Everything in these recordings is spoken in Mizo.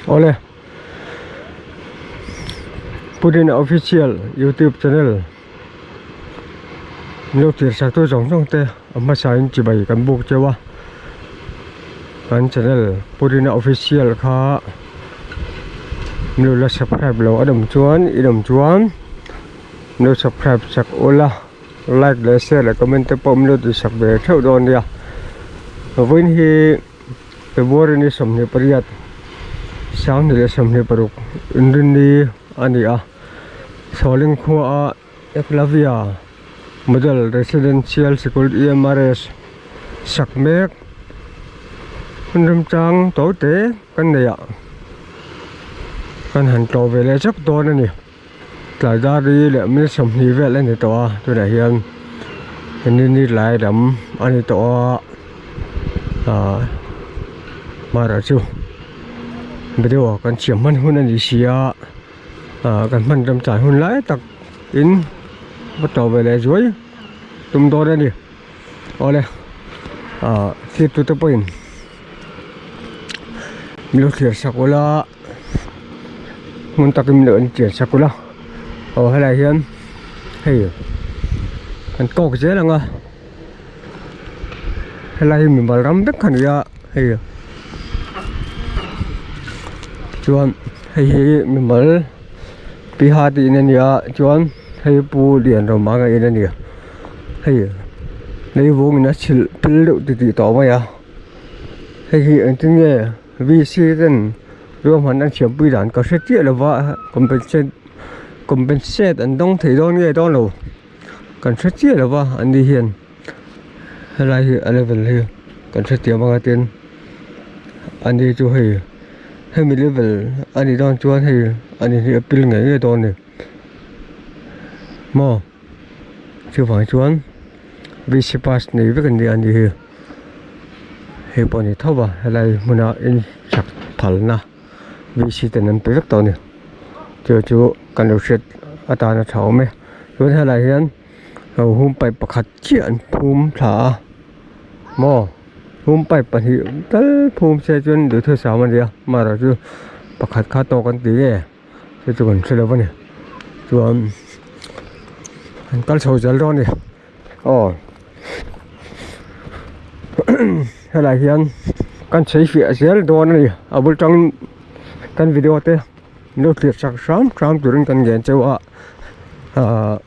Awle Putin official youtube channel lo thlir sak tu zawng zawng te a hmasa in chibai kan buk cheu a kan channel Putin official kha lo la subscribe lo a awm chuan i awm chuan lo subscribe sak ula like leh share leh comment te pawh min lo tihsak ve theuh dawn nia vawiin hi February ni 28 2026 inrinni a ni a Sawling khua a Eklavya Model Residential Sikul EMRS sak mek hun remchang to te kan nei ah kan han tlawh ve leh chak dawn a ni. Tlai dar ri leh mil 20 vel a ni tawh a tunah hian ni lai lam a ni tawh a ahh hmarah chu video kan siam hman hun a ni si a ahh kan hman ram chan hun lai tak in va tawh ve leh zuai tum dawn a ni awle ahh thlir tute pawhin min lo thlir sak ula. Hmun takin min lo en chian sak ula aw helai hian hei kan tawk zel ang a helai hi mimal ram vek a ni a hei chuan hei hi mimal piha tih in a ni a chuan hei pu Lianromanga in a ni a hei leivung in a chhilh pil deuh titih tawh mai a hei hi engtin nge. VC ten ruahman an thiampui dan ka hre chiah lova compensate compensate an dawng thei dawn nge dawn lo kan hre chiah lova an ni hian helai hi a level hi kan hrethiam anga tin ani chu hei hemi level a nih dawn chuan hei ani hi a pil ngei ngei dawn a ni maw chuvang chuan VC pass nei vek an ni a ni hi. Hei pawh a ni tho va helai hmuna in chak phalna VC ten an pe vek tawh a ni chu chu kan lo hriat atana tha awm e chuan helai hian lo hum pipe pakhat chiah an phum thla a maw hum pipe pahnih tal phum se chuan duhthusam a nia amaherawhchu pakhat kha tawk an ti nge. Chu chu kan hre lo a ni chuan an kal chho zel dawn a ni aw helai hian kan chei fiah zel dawn a ni a bul tang kan video te min lo thlir chak hram hram turin kan ngen cheu a ahh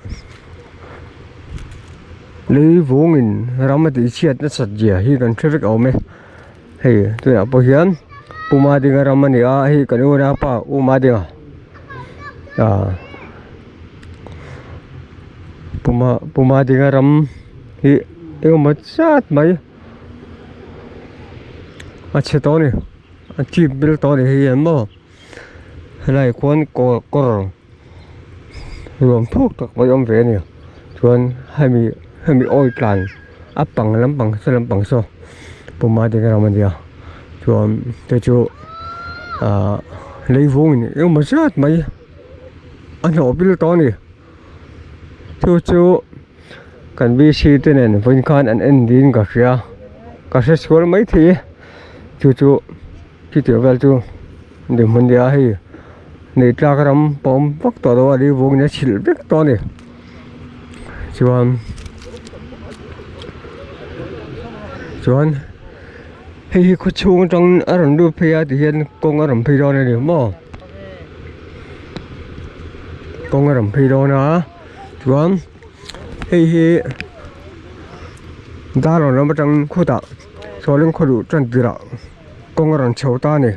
lei vungin ram a tih chhiat nasat zia hi kan hre vek awm e. Hei tunah pawh hian Pu Madinga ram a ni a hei kan unaupa U Madinga ah Pu Ma Pu Madinga ram hi engemaw zat mai a chhe tawh a ni a chip bil tawh a ni hei hian maw helaiah khuan kawr kawr nuam thuk tak mai a awm ve a ni chuan hemi hemi oil tlan a pang lampang saw lampang saw puma te ram a nia chuan te chu ahh leivung in engemaw zat mai a hnawh bil tawh a ni chu chu kan B C te nen vawiin khan an en niin ka hria ka hre sual maithei chu chu chutiang vel chu dinhmun nia hei. Nei tlak ram pawm vak tawh lo a leivung in a chhilh vek tawh a ni chuan chuan hei hi khaw chhung atang a rawn lut phei a ti hian kawng a rawn phei dawn a ni maw kawng a rawn phei dawn a chuan hei hi darlawn lam atang khawtah sawleng khaw luh tan tirah kawng a rawn chho ta a ni.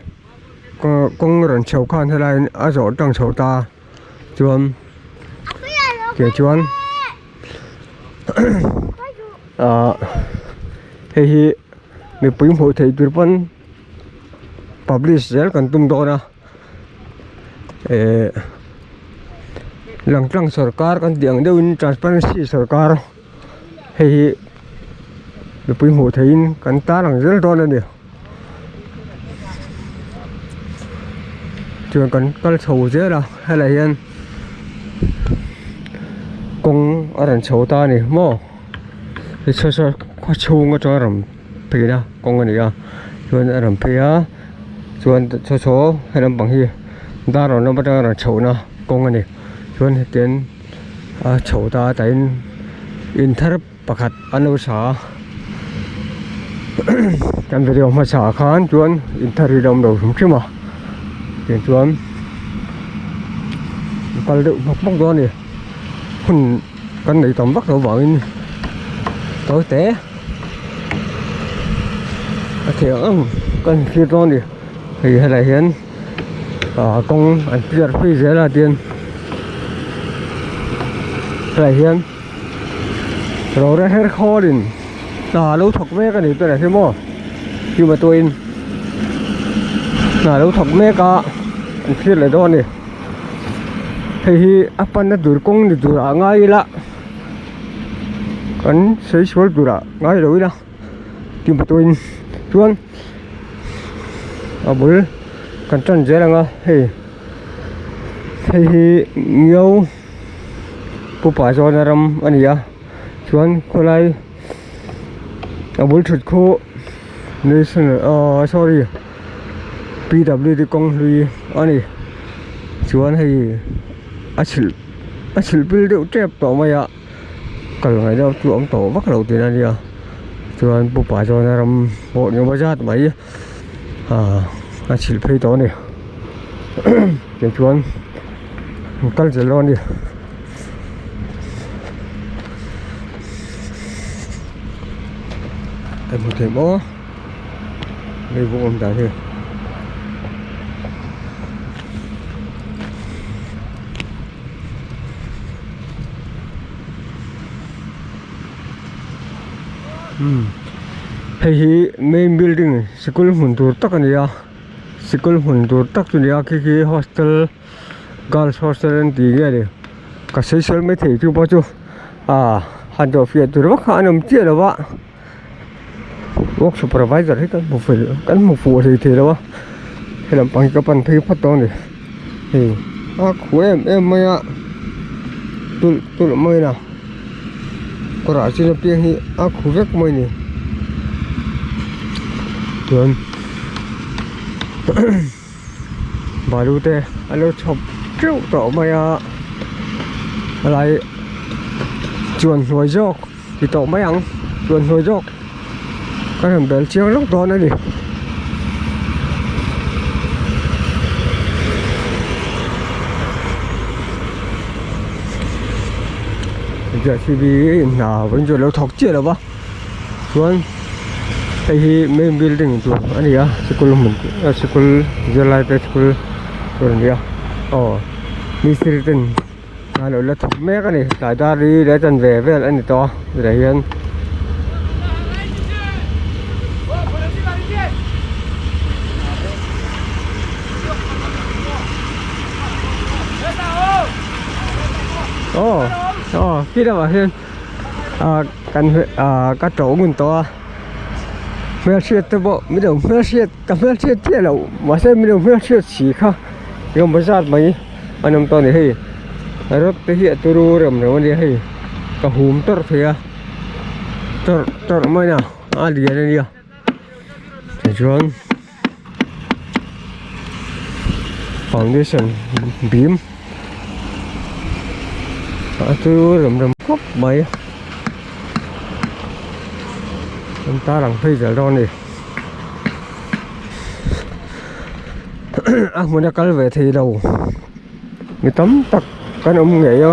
Kawng rawn chho khan helaiin a zawh tang chho ta chuan tiah chuan ah hei hi mipui hmuh theih tur pawn publish zel kan tum dawn a eh langtlang sawrkar kan tih ang deuhin transparency sawrkar hei hi mipui hmuh theihin kan tar ang zel dawn a ni. Chuan kan kal chho zel a helai hian kawng a rawn chho ta a ni maw saw saw khaw chhung atanga rawn phei na kawng a ni a chuan a rawn phei a Chuan saw saw he lampang hi dar rawn lam atanga rawn chhohna kawng a ni. Chuan hetiang a chho ta a tain in thar pakhat an lo sa a kan video hmasa ah khan chuan in thar hi a awm lo hrim hrim a tiang chuan kal deuh hmawk hmawk dawn a ni hun kan nei tam vak lo vangin tawi te a thei ang ang kan thlir dawn a ni hei helai hian ah kawng an clear phei zel a tian helai hian. Rora her khawlin hna lo thawk mek a ni tunah hian maw hlim a tuain hna lo thawk mek a an thlir leh dawn a ni hei hi a panna tur kawng ni tur ah ngai ila kan sawi sual tur ah ngai lo ila hlim a tuain chuan a bul kan tan zel ang a hei hei hi miau. Pupa zawna ram a ni a chuan khawlai a bul thut khu national ahh sorry P W D kawng hlui a ni chuan hei a chhilh a chhilh pil deuh tep tawh mai a kal ngaih deuh chu a awm tawh vak lo tihna a nia chuan pupa zawna ram pawh ni awm zat mai ahh a chhilh phei tawh a ni tichuan. An kal zel dawn a ni ka hmu thei maw hei bawk awm dan hi umm hei hi main building sikul hmun tur tak a ni a sikul hmun tur tak chu a ni a khi khi hostel. Girls hostel an tih nge ni ka sawi sawi mai thei chu pawh chu ah han dawh fiah tur vak kha an awm chiah lo a work supervisor hi kan hmu fel kan hmu fuh hlei thei lo a helam pang hi ka pan phei phawt dawn a ni hei a khu em em mai a tulh tulh mai a kawr ah chin apiang hi a khu vek mai a ni chuan. Balu te a lo chhawp teuh tawh mai a helai chuan hnuai zawk ti tawh mai ang chuan hnuai zawk ka rawn bel chiang lawk dawn a ni. J C B in hna vawiin chu a lo thawk chiah lo va chuan. Hei hi main building tur a ni a sikul hmun sikul zirlai te sikul tur a ni a aw mistiri ten an lo la thawk mek a ni tlai dar hi leh chanve vel a ni tawh a tunah hian. Aw aw khi lamah hian ah kan ah ka tlawh ngun tawh a hmelhriat te pawh min lo hmelhriat ka hmelhriat chiah loh mahse min lo hmelhriat si kha engemaw zat mai an awm tawh a ni hei rod te hi a turu rem rem a nia hei ka hum tawrh thei a tawrh tawrh mai a a lian a nia tichuan foundation bim a chu rem rem khawp mai an tar ang phei zel dawn a ni a hmun a kal ve thei lo mi tam tak kan awm ngei a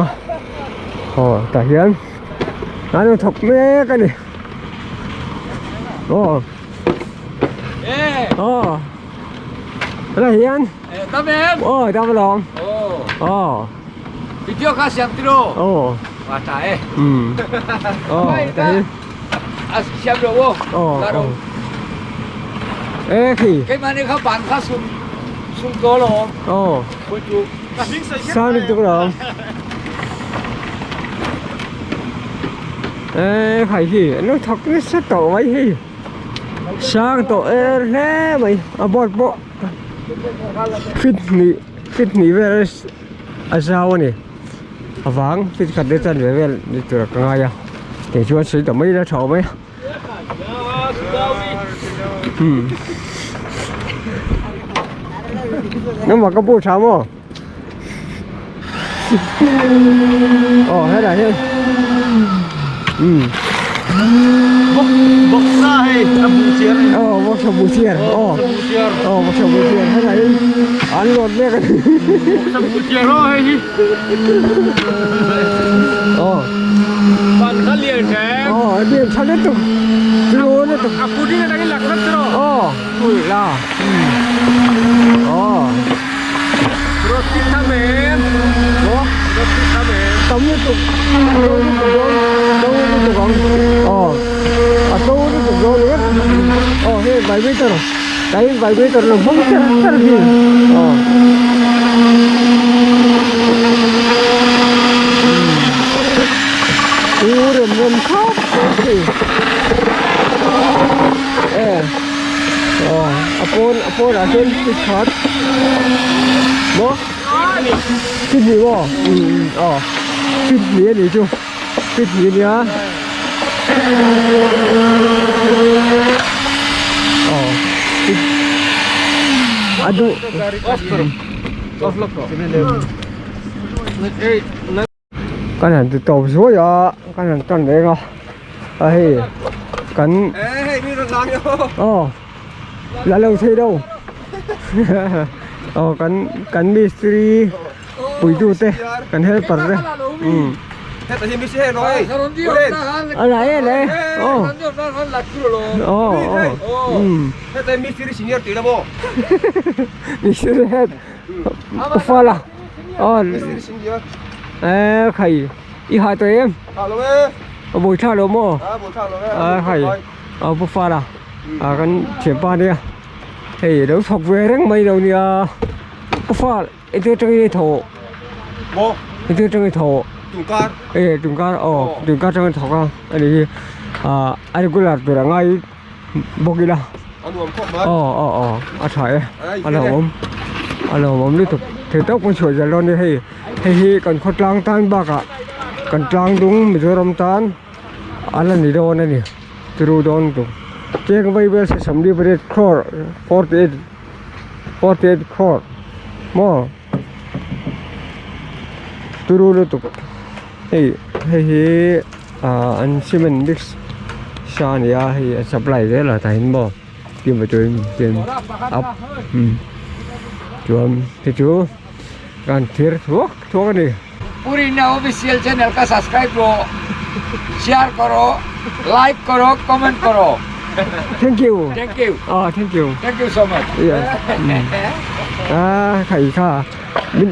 aw tah hian an rawn thawk mek a ni aw. Ờ. Thế là Hiền. Tâm em. Ồ, tao lòng. Ồ. Ồ. Video kha siam tiro. Ồ. Và trái. Ừ. Ồ, thấy. À siam rồi không? Ồ. Ồ. Ê khỉ. Cái mà này kha bán kha sum sum to lo. Ồ. Sao được được rồi? Ê, phải gì? Nó thật nó sẽ tổ mấy gì? Sang tawh er hle mai a board pawh fit hnih fit hnih vel a zau a ni a vang fit khat te chuan ve vel ni tur ka ngai a kei chuan sawi ta mai ila tha awm mai a. Nangmah ka pu tha maw? Aw helai hian umm. Bawksa hei a buh chiar a ni. Aw bawksa buh chiar aw aw bawksa buh chiar helai hian an load mek a ni. Bawksa buh chiar aw hei hi. Aw. Ban kha lian tha em. Aw lian tha lutuk tlu lutuk. A pudding atangin la khat tawh. Aw pui la. Aw. Roti tham em. Maw? Roti tham em. Tam lutuk. A to lutuk dawn. To lutuk ang. Aw. A to lutuk dawn ringawt. Aw hei vibrator. Tlaiin vibrator lo hmang cher cher hi. Aw. U rem rem khawp mai thei. E. Aw a pawn a pawnah hian chi khat. Maw? Chi hnih maw? Umm aw. Chi hnih a nih chu. Chi hnih a nia. Aw a duh. Kan han ti tawp zuai a kan han tan reng a a hei kan aw la lo thei lo aw kan kan mistiri puitu te kan helper te umm a la e le aw aw aw umm mistiri head Ufala aw e khai i ha tawh em a bawih thla lo maw a khai a pu fala a kan thianpa nia hei lo thawk ve reng mai lo nia pu fal engtin atangin i thawh engtin atangin i thawh e tungkar aw tungkar atangin a thawk a ani hi ah a regular tur a ngai. bawk ila aw aw aw a tha e a lo awm a lo awm lutuk thei tawk pawn chhuah zel dawn nia hei hei hi kan khawtlang tan bakah kan tlang dung Mizoram tan a la ni dawn a ni turu dawn lutuk cheng vai vel se sawmli pariat crore 48 48 crore maw turu lutuk hei hei hi ah an cement mix sa a ni a hei a supply zel a tah hian maw tin va chuan tin up umm chuan hei chu kan thir thuak thuak a ni. Purina official channel ka subscribe rawh share karo like karo comment karo thank you thank you ah thank you thank you so much yes ah khai kha min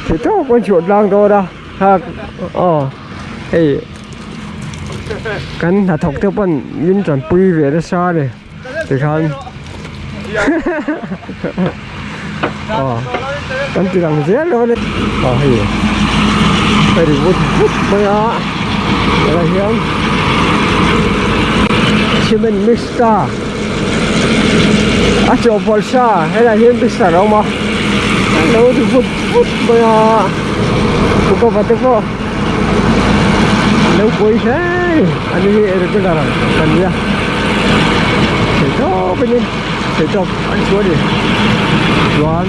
thei tawk an chhuah tlang dawn a kha aw hei kan hnathawk te pawn min tanpui ve nasa a ni tikhan aw kan ti lang zel dawn a ni aw hei hei ri vut vut mai a tunah hian cement mix ta a chawhpawlh sa helaiah hian mixer a awm a lo ri vut vut mai a cover te pawh lo buai hle a ni hi regular kan nia theihtawp in theihtawp an chhuah a ni chuan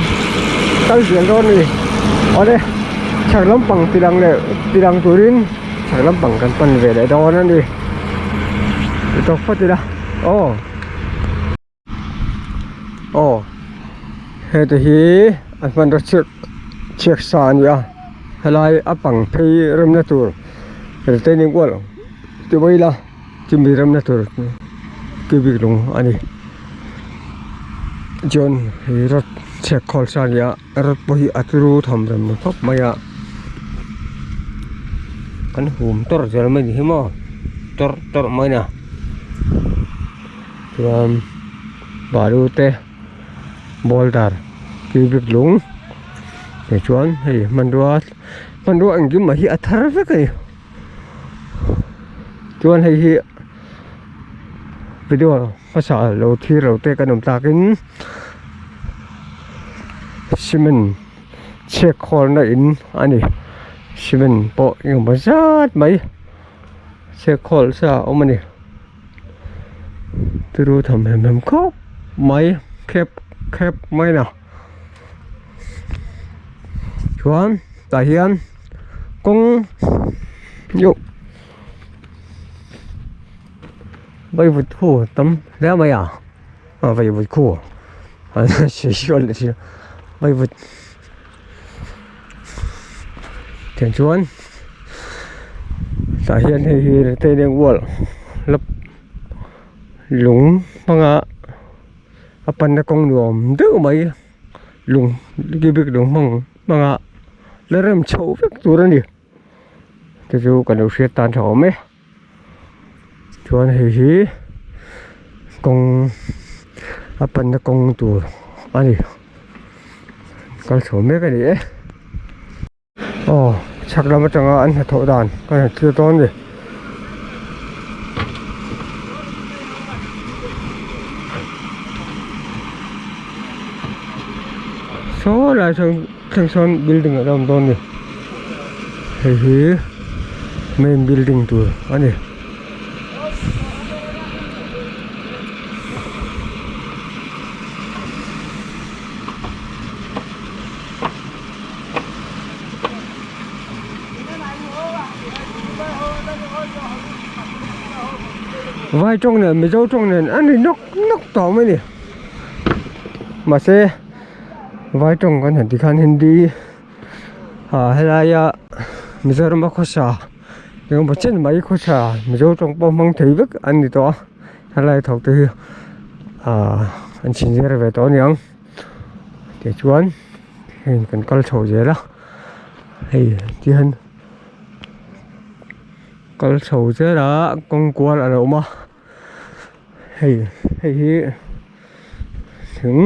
kal zel dawn a ni awle chhak lampang ti lang leh ti lang turin chhak lampang kan pan ve leh dawn a ni ti tawk phawt ila aw. Aw heti hi a hmanraw chhiat chhiat sa a ni a helai a pang phei remna tur retaining wall ti mai ila chumi remna tur cubic lung a ni chuan hei rod chhiat khawl sa a ni a rod pawh hi a turu tham rem khawp mai a kan hum tawrh zel mai ni hi maw tawrh tawrh mai a ni. Chuan balu te boulder cubic lung tih chuan hei hmanrua hmanrua engkim mah hi a thar vek a ni chuan hei hi video hmasa lo thlir lo te kan awm takin cement chhiat khawlna in a ni cement pawh engemaw zat mai chhiat khawl sa a awm a ni. Turu tham hem hem khawp mai khep khep mai na. Chuan tah hian kawng deuh vaivut khu tam hle mai a ah vaivut khu vaivut tichuan tah hian hei hi retaining wall la lung hmanga a panna kawng nuam deuh mai lung cubic lung hmang hmanga la rem chhoh vek tur a ni te chu ka lo hriat tan tha awm e chuan hei hi kawng a panna kawng tur a ni kal chho mek a ni e aw chhak lam atanga an hnathawh dan ka han thlir dawn a ni. Saw lai sawn thleng sawn building a lo awm dawn a ni hei hi main building tur a ni. Vai tawng nen Mizo tawng nen a ni nawk nawk tawh mai a ni mahse vai tawng kan han ti khan Hindi ah helaia Mizoram a khawsa engemaw chen mai khawsa Mizo tawng pawh hmang thei vek an ni tawh a helai tho te hi ah an chhinzir ve tawh a niang tichuan hei kan kal chho zel a hei tihian kal chho zel a kawng kual a lo awm a hei hei hi thing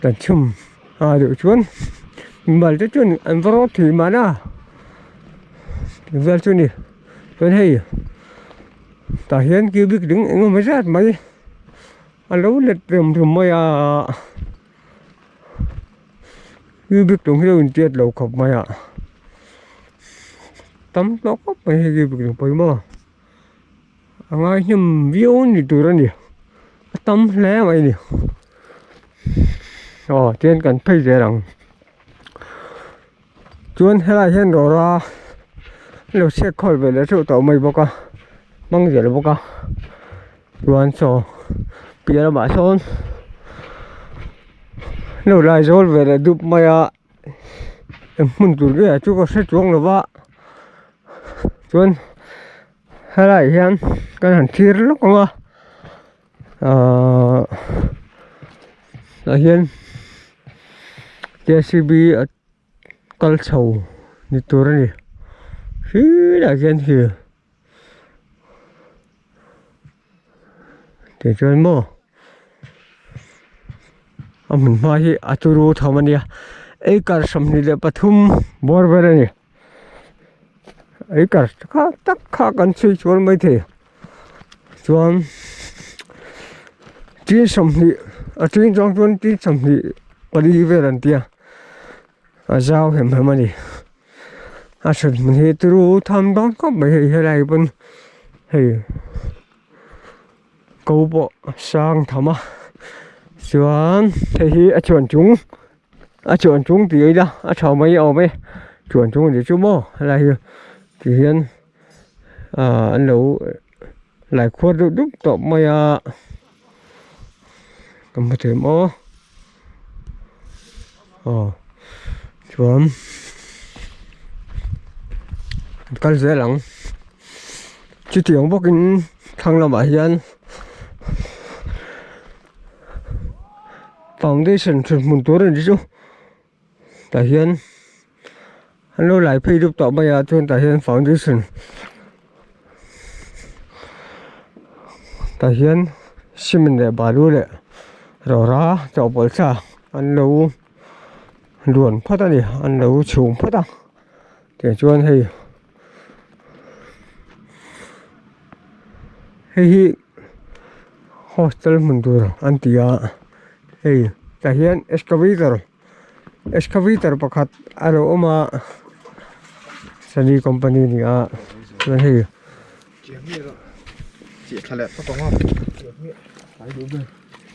kan chhum a duh chuan mimal te chuan an va rawt thei mahna tih vel chu a ni chuan hei tah hian cubic ding engemaw zat mai. A lo let rem rem mai a cubic tung hi a intiat lo khawp mai a tam tawh khawp mai hei cubic tung pawh hi maw a ngai hnem viau ni tur a ni a tam hle mai a ni aw tihian kan phei zel ang chuan helaiah hian rawra lo chhiat khawl ve leh theuh tawh mai bawk a hmang zel bawk a. Chuan saw piah lamah sawn lo lai zawl ve leh dup mai a eng hmun tur nge chu ka hre chuang lo va chuan helaiah hian kan han thlir lawk ang a ahh tah hian J C B a kal chho ni tur a ni helaiah hian hi. Tichuan maw a hmun hma hi a turu tham a nia acre 23 bawr vel a ni acre kha tak kha kan chhui chuan maithei chuan tin 20 a tin zawng chuan tin 24 vel an tia a zau hem hem a ni. A thut hmun hi turu tham dawn khawp mai hei helai pawn hei ko pawh a sang tham a chuan hei hi a chuan chung a chuan chung tih ila a tha mai awm e chuan chung a ni chu maw helai hi ti hian ah an lo lai khuar deuh dup tawh mai a ka hmu thei maw aw chuan an kal zel ang chutiang bawkin thlang lamah hian foundation thut hmun tur a ni chu tah hian an lo lai phei dup tawh mai a chuan tah hian foundation tah hian cement leh balu leh rawra chawhpawlh sa an lo luan phawt a ni an lo chhum phawt a tichuan hei hei hi hostel hmun tur an ti a hei tah hian excavator excavator pakhat a lo awm a sani company a ni a chuan hei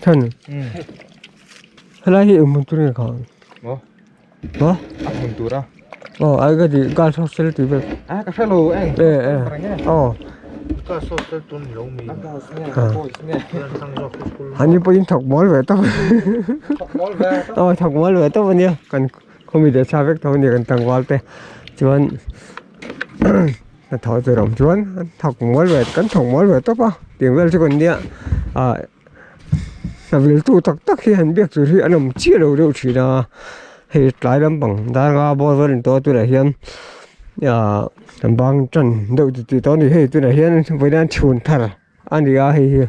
chhan helai hi eng hmun tur nge kha. Maw? Maw? A hmun tur a. Aw ai ka ti girls hostel tih vel. A ka hre lo eng. E e. Aw. Girls hostel tur ni lo mi. Girls nge boys nge. Ani pawhin thawk mawl ve tawp. Thawk mawl ve tawp. Aw thawk mawl ve tawp ania kan khawmi leh sa vek tho ania kan tlangval te chuan hnathawh tur awm chuan an thawk mawl ve kan thawk mawl ve tawp a tiang vel chu kan nia ah hnaviltu tak tak hi han biak tur hi an awm chiah lo deuh thin a hei tlai lampang dar nga bawr vel an tawh a tunah hian ah an bang tan deuh titih tawh a ni hei tunah hian vawiin an chhun thar a ni a hei hi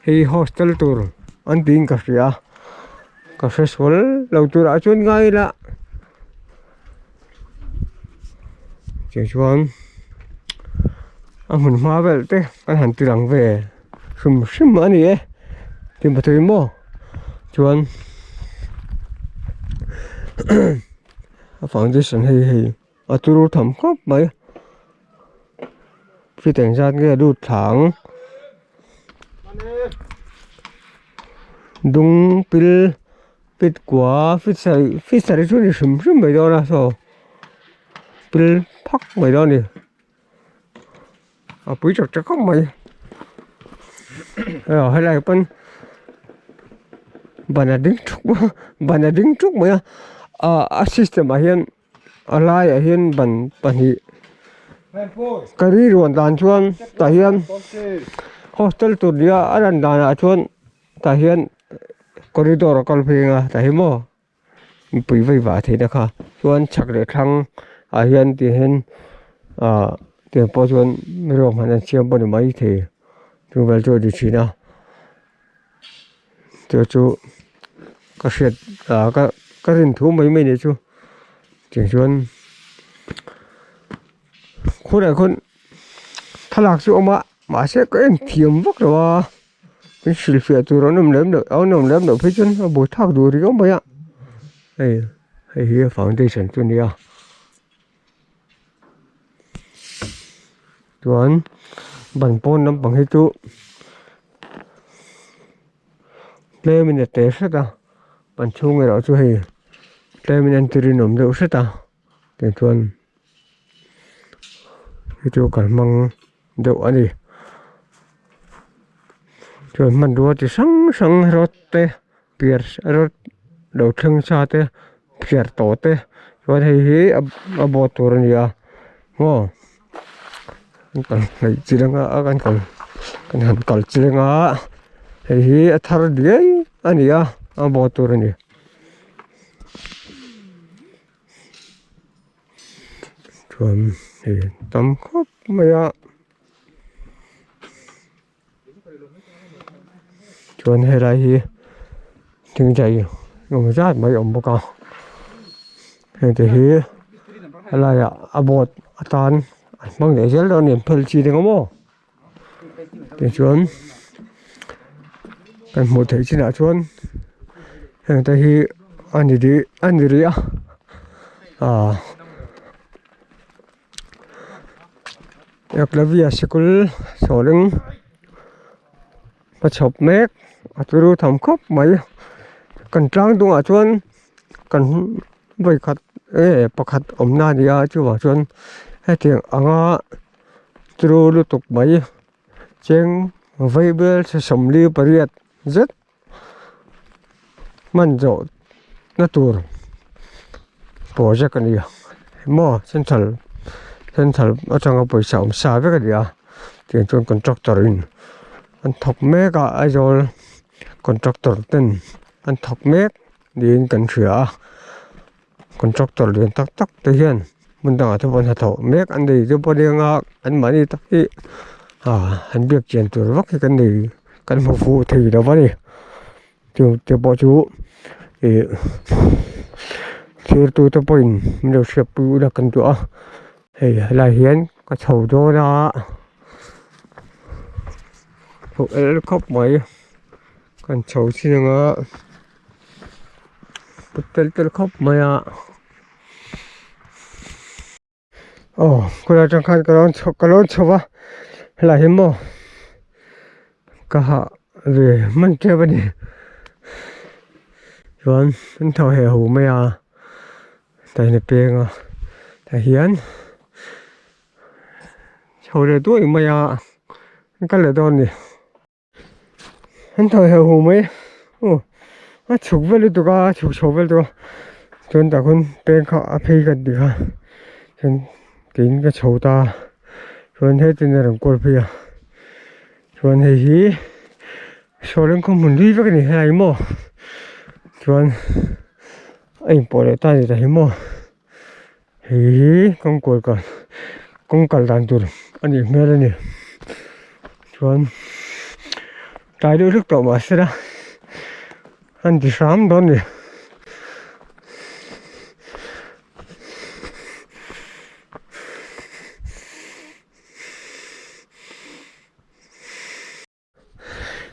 hei hostel tur an tiin ka hria ka hre sual lo turah chuan ngai ila tichuan a hmun hma vel te an han ti lang ve hrim hrim a ni e tin pathuin maw chuan a foundation hei hei. A turu tham khawp mai fit engzat nge lut thla ang dung pil fit kua fit sarih fit sarih chu ni hrim hrim mai dawn a saw pil phak mai dawn a ni a pui chak chak khawp mai helai pawn ban a ding thuk ban a ding thuk mai a ah a system ah hian. A laiah hian ban pahnih ka rilruan dan chuan tah hian hostel tur nia a lan danah chuan tah hian corridor a kal phei ang a tah hi maw mipui vei vah theihna kha chuan chhak leh thlang ah hian ti hian ah tiang pawh chuan ruahman an siam pawh a ni maithei chu vel chu a ni thin a. Chu chu ka hriat ah ka ka rin thu mai mai nih chu tichuan khawlai khawn thlalak chu a awm a mahse ka en thiam vak lo a min hrilhfiah tur an awm lem loh an awm lem loh phei chuan a buaithlak duh riau mai a hei hei hi a foundation chu a nia chuan ban pawn lampang hi chu tlem in a te hret a ban chhung erawh chu hei tlem in an ti rinawm deuh hret a tichuan hei chu kal hmang deuh a ni chuan hmanrua chi hrang hrang rod te piar rod lo thleng sa te phiar tawh te chuan hei hi a board tur a ni a maw an kal hnaih chi reng a kan kal kan han kal chi reng a hei hi a thar diai a ni a a board tur a ni. Chuan hei tam khawp mai a. Chuan helai hi thingzai awm zat mai a awm bawk a heng te hi helaiah a board atan an hmang leh zel dawn a ni an phel chi reng a maw tichuan kan hmuh theih chinah chuan heng te hi a ni rih a ni rih a ah. Eklavia sikul sawhling a chhawp mek a turu tham khawp mai kan tlang dungah chuan kan vawikhat nge pakhat awmna a ni a chuvang chuan hetiang anga turu lutuk mai cheng vaibel 48 zet hman zawh na tur project a ni a maw central central atanga pawisa awm sa vek a ni a tiang chuan contractor in an thawk mek a Aizawl contractor ten an thawk mek niin kan hria a contractor lian tak tak te hian hmun dangah te pawh an hnathawh mek an nei te pawh a nia an mahni tak hi ah an biak chian tur vak hi kan nei kan hmu fuh thei lo va ni chu te pawh chu ih thirtu te pawhin min lo hriatpui ula kan duh a hei helai hian ka chho dawn a chho el khawp mai kan chho chin anga. Tel tel khawp mai a aw khawlai atang khan ka rawn chho ka rawn chho va helai hi maw ka hah ve hman tep a ni. Chuan an tho he hu mai a tah hian a peng a tah hian chho leh duai mai a an kal leh dawn a ni. An tho he hu mai aw a chhuk vel lutuk a a chhuk chho vel lutuk a chuan tah khawn peng kha a phei ka ti kha chuan keiin ka chho ta a chuan hetin a rawn kual phei a chuan hei hi saw leng khaw hmun hlui vek a ni helai maw chuan a inpawh leh ta a ni ta hi maw. Hei hi kawng kual kal kawng kal dan tur a nih hmel a ni chuan tlai deuh hlek tawh mahse la an ti hram dawn a ni.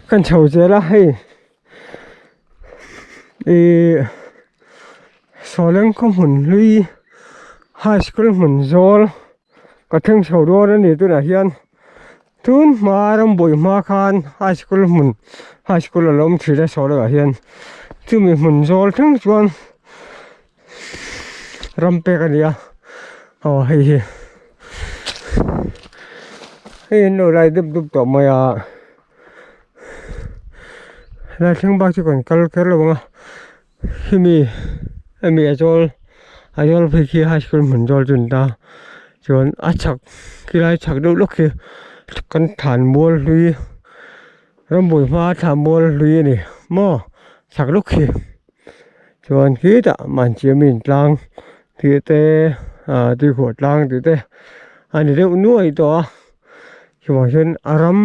Kan chho zel a hei ihh Sawleng khaw hmun hlui high school hmun zawl ka thleng chho dawn a ni tunah hian tun hma rambuai hma khan high school hmun high school a lo awm thin a Sawleng ah hian chumi hmun zawl thleng chuan ram pek a ni a aw hei hi hei an lo lai dup dup tawh mai a helai thleng bak chu kan kal kher lo ang a hemi hemi a zawl a zawl phei khi high school hmun zawl chu a ni ta chuan a chhak khilai chhak deuh lawk khi kan thlan mual hlui rambuai hma thlan mual hlui a ni maw chhak lawk khi. Chuan khitah Manchiamin tlang tih te ah tuikhuah tlang tih te a ni deuh nuai tawh a chuvang chuan a ram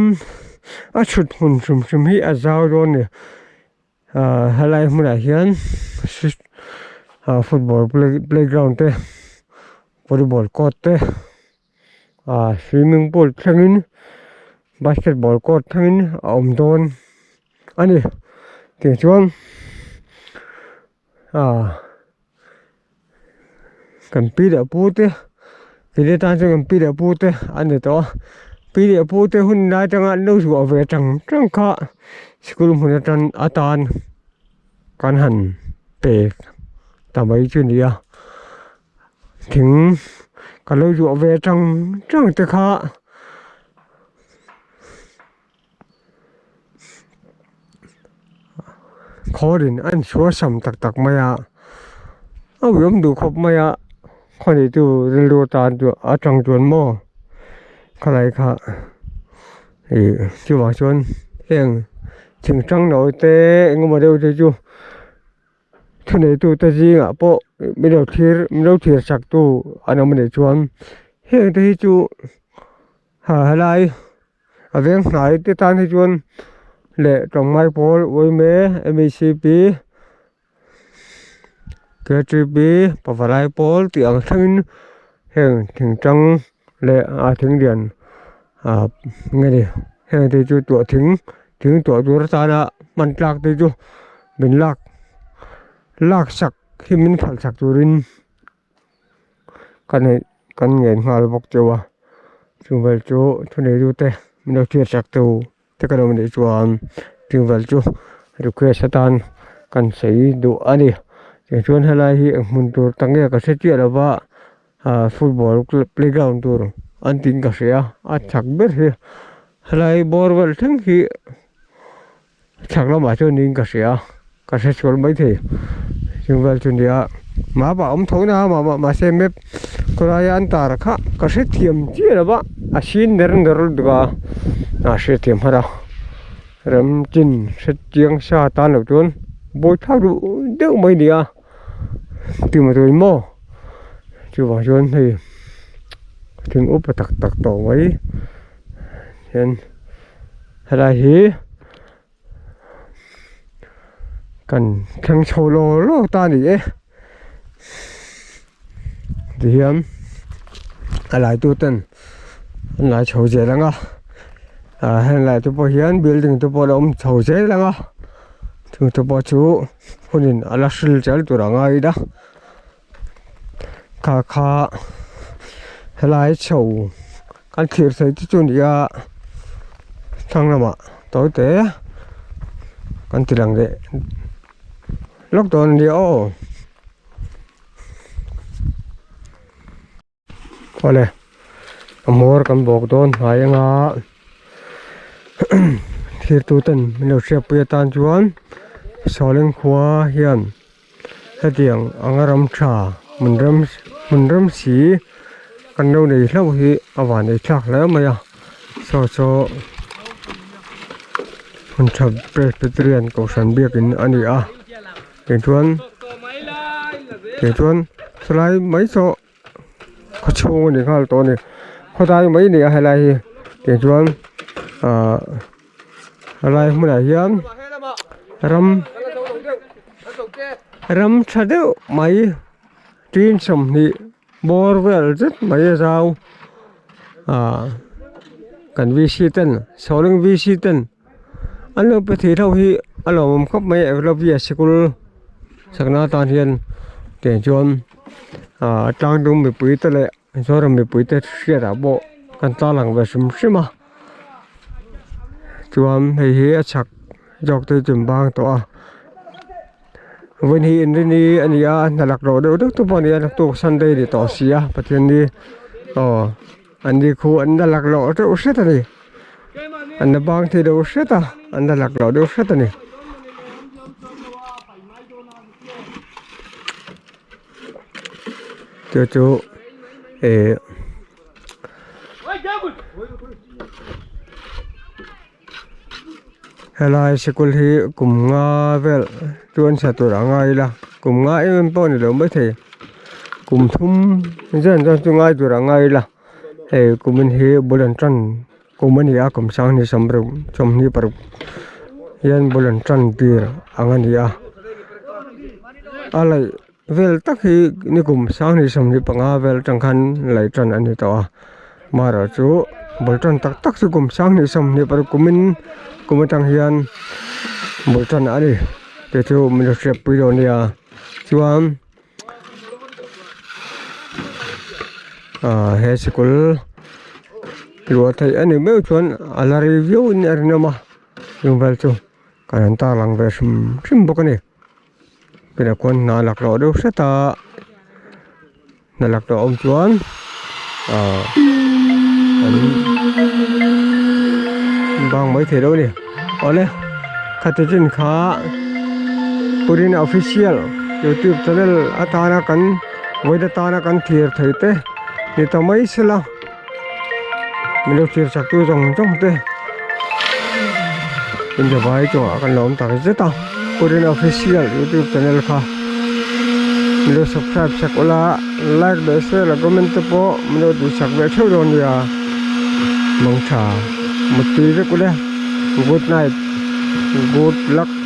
a chhut hmun hrim hrim hi a zau dawn a ni ah helai hmunah hian ah football playground te volleyball court te ah swimming pool thlengin basketball court thlengin a awm dawn. A ni tichuan ah kan pi leh pu te kei tan chuan kan pi leh pu te a ni tawh a pi leh pu te hun lai atanga an lo zuah ve tang tang kha sikul hmun atan atan kan han pe ta mai chu a ni a thing ka lo zuah ve tang tang te kha. Khawrin an chhuasam tak tak mai a a uiawm duh khawp mai a khawneitu rilru atan chu atang chuan maw khalai kha ih chuvang chuan heng thingtang no te engemaw deuh te chu. Thuneitute zingah pawh min lo thlir min lo thlir sak tu an awm anih chuan heng te hi chu ha helai a veng hnai te tan hi chuan leh tlawmngai pawl uaime M H C P K T P pavalai pawl tih ang thlengin heng thingtang leh a thing lian ah nge ni heng te chu tuah thing thing tuah tur atana hman tlak te chu min lak lak sak hi min phalh sak turin ka neih kan ngen nghal bawk teuh a chuvel chu thuneitu te min lo hriat sak teuh te ka lo neih chuan chuvel chu request atan kan sawi duh a ni tichuan helai hi eng hmun tur tak nge ka hre chiah lo va. Ah football playground tur an tiin ka hria a chak ber hi helai bawr vel thleng hi chhak lamah chuan niin ka hria ka hre sual maithei chung vel chu nia map a awm tho na mah mah mahse map khawlaia an tar kha ka hrethiam chiah lo va a sin ner ner lutuk a a hrethiam har a rem chin hrechiang sa tan loh chuan buaithlak duh deuh mai a ni a. Tumah tur maw chuvang chuan hei thing upa tak tak tawh mai hian helai hi kan thleng chho law law ta a ni e tihian a lai tu ten an lai chho zel ang a ah heng lai te pawh hian building te pawh a la awm chho zel ang a chung te pawh chu. Hunin a la hril zel tur a ngai a kha kha helai chho kan thlir thei te chu a ni a thlang lamah tawi te kan ti lang leh. lawk dawn a nia aw. Awle a hmawr kan bawk dawn hnai anga thirtu ten min lo hriatpui atan chuan Sawleng khua hian hetiang anga ram tha hmun rem hmun rem si kan lo nei hlauh hi a van ei thlak hle mai a saw saw hmun tha Presbyterian kohhran biakin a ni a tichuan tichuan chulai mai saw khaw chhung a ni nghal tawh a ni khawdai mai a ni a helai hi tichuan ahh helai hmunah hian ram ram tha deuh mai tin 20 bawr vel zet mai a zau ahh kan v c ten sawhling v c ten an lo pe thei ho hi a lawmawm khawp mai a Eklavya sikul sakna atan hian tiang chuan ahh tlangdung mipui te leh Mizoram mipui te hriat ah pawh kan tlar lang ve hrim hrim a chuan hei hi a chhak zawk te chu an bang tawh a vawiin hi inrini a ni a hna lak loh deuh deuh te pawh a ni a naktuk sunday a ni tawh si a Pathianni aw an ni khu an la lak loh deuh hret a ni an la bang thei deuh hret a an la lak loh deuh hret a ni. Chu chu eh helai sikul hi kum nga vel chuan sa tur a ngai ila kum nga em em pawh a ni lo maithei kum thum zan zawng chu ngai tur a ngai ila hei kumin hi bul an tan kum a ni a kum sanghnih sawmruk 26 hian bul an tan tir ang a ni a a laih vel tak hi nikum 2025 vel atang khan laih tan a ni tawh a marawh chu bul tan tak tak chu kum 2026 kumin kum atang hian bul tan a ni tih chu min lo hriatpui dawn nia chuan. Ahh he sikul luah theih a ni meuh chuan a la rei viau in a rinawm a chung vel chu kan han tar lang ve hrim hrim bawk a ni tunah khuan hna laklawh deuh hret a hna laklawh awm chuan ahh an bang mai thei lo a ni awle khati chin kha Purin official youtube channel atana kan vawiin atana kan thlir thei te ni ta mai sela min lo thlir chak tu zawng zawng te inzavai chungah kan lo awm tak zet a Purin official youtube channel kha min lo subscribe sak ula like leh share leh comment te pawh min lo duhsak ve theuh dawn nia mangtha mutui vek ule good night good luck.